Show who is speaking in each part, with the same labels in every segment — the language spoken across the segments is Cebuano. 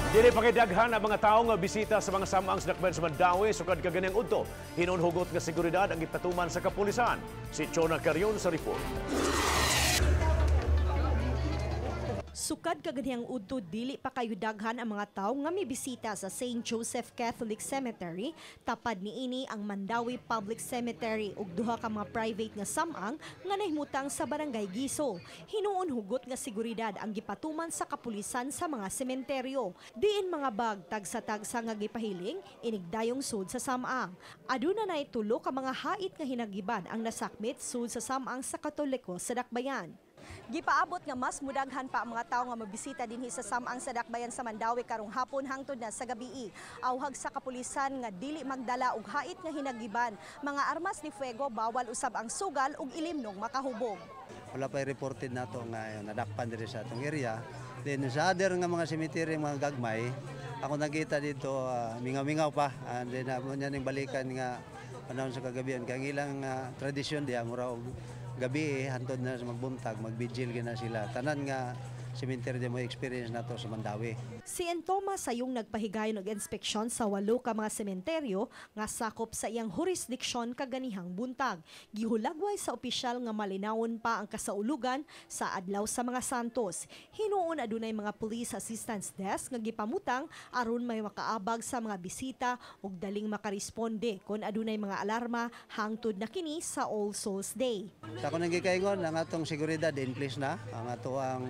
Speaker 1: Dili pa kay daghan ang mga tawo nga bisita sa mga samang sa dakbayan sa Mandaue sukad kaganihang udto. Hinuon hugot nga seguridad ang gipatuman sa kapulisan. Si Chona Carion sa report.
Speaker 2: Sukad kaganihang udto, dili pa kayo daghan ang mga tawo nga mibisita sa St. Joseph Catholic Cemetery. Tapad niini ang Mandaue Public Cemetery ug duha ka mga private nga samang nga nahimutang sa Barangay Giso. Hinuon hugot nga seguridad ang gipatuman sa kapulisan sa mga sementeryo. Diin mga bag tagsa-tagsa nga gipahiling inigdayong sud sa samang. Aduna nay tulo ka mga hait nga hinagiban ang nasakmit sud sa samang sa Katoliko sa Dakbayan. Gipaabot nga mas mudaghan pa ang mga tawo nga mabisita dinhi sa samang sa Dakbayan sa Mandaue karong hapon hangtod na sa gabii. Awhag sa kapulisan nga dili magdala og hait nga hinagiban. Mga armas ni fuego, bawal usab ang sugal ug ilimnong makahubog.
Speaker 3: Wala pa reported nato nga nadakpan diri sa atong area. Then sa other nga mga cemetery, mga gagmay, ako nakita dito mingaw-mingaw pa. And then niya ning balikan nga panahon sa kagabihan kay ang ilang tradisyon diya mura og gabi eh, hantod na sa magbuntag, magbigil gina sila. Tanan nga cemetery mo experience nato sa Mandaue.
Speaker 2: Si Entoma sayong nagpahigayon og inspeksyon sa walo ka mga sementeryo nga sakop sa iyang jurisdiksyon kaganihang buntag. Gihulagway sa opisyal nga malinawon pa ang kasaulugan sa Adlaw sa mga Santos. Hinuon adunay mga police assistance desk nga gipamutang aron may makaabag sa mga bisita ug daling makaresponde kon adunay mga alarma hangtod na kini sa All Souls Day.
Speaker 3: Sa ako nang gikaingon, ang atong seguridad in place na, ang ato ang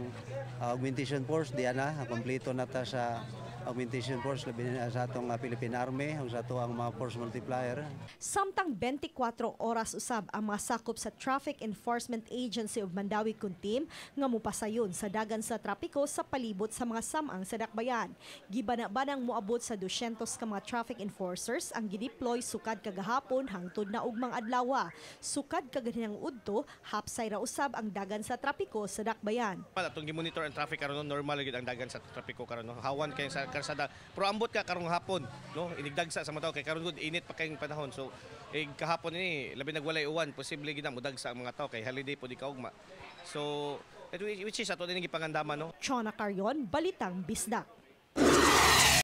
Speaker 3: augmentation force diya na, kompleto na ta sa augmentation force, labi na sa atong Philippine Army ug sa ato ang mga force multiplier.
Speaker 2: Samtang 24 oras usab ang mga sakop sa Traffic Enforcement Agency of Mandaue Kuntim nga mupasayon sa dagan sa trapiko sa palibot sa mga samang sa Dakbayan. Gibana-banang moabot sa 200 ka mga traffic enforcers ang gideploy sukad kagahapon hangtod na ugmang adlaw. Sukad kaganihang udto, hapsay ra usab ang dagan sa trapiko sa Dakbayan.
Speaker 4: Atong gimonitor ang traffic karon, no, normal gyud ang dagan sa trapiko karon, no. Hawan kay sa kalsada. Pero ambot ka karong hapon, no, inigdagsa sa mga tao kay karon gud init pa kayong panahon. So eh, kahapon ni labi nagwalay uwan, posible gid na mudagsa ang mga tao kay holiday po di kaugma. So which is ato din gipangandaman, no.
Speaker 2: Chona Carion, Balitang Bisdak.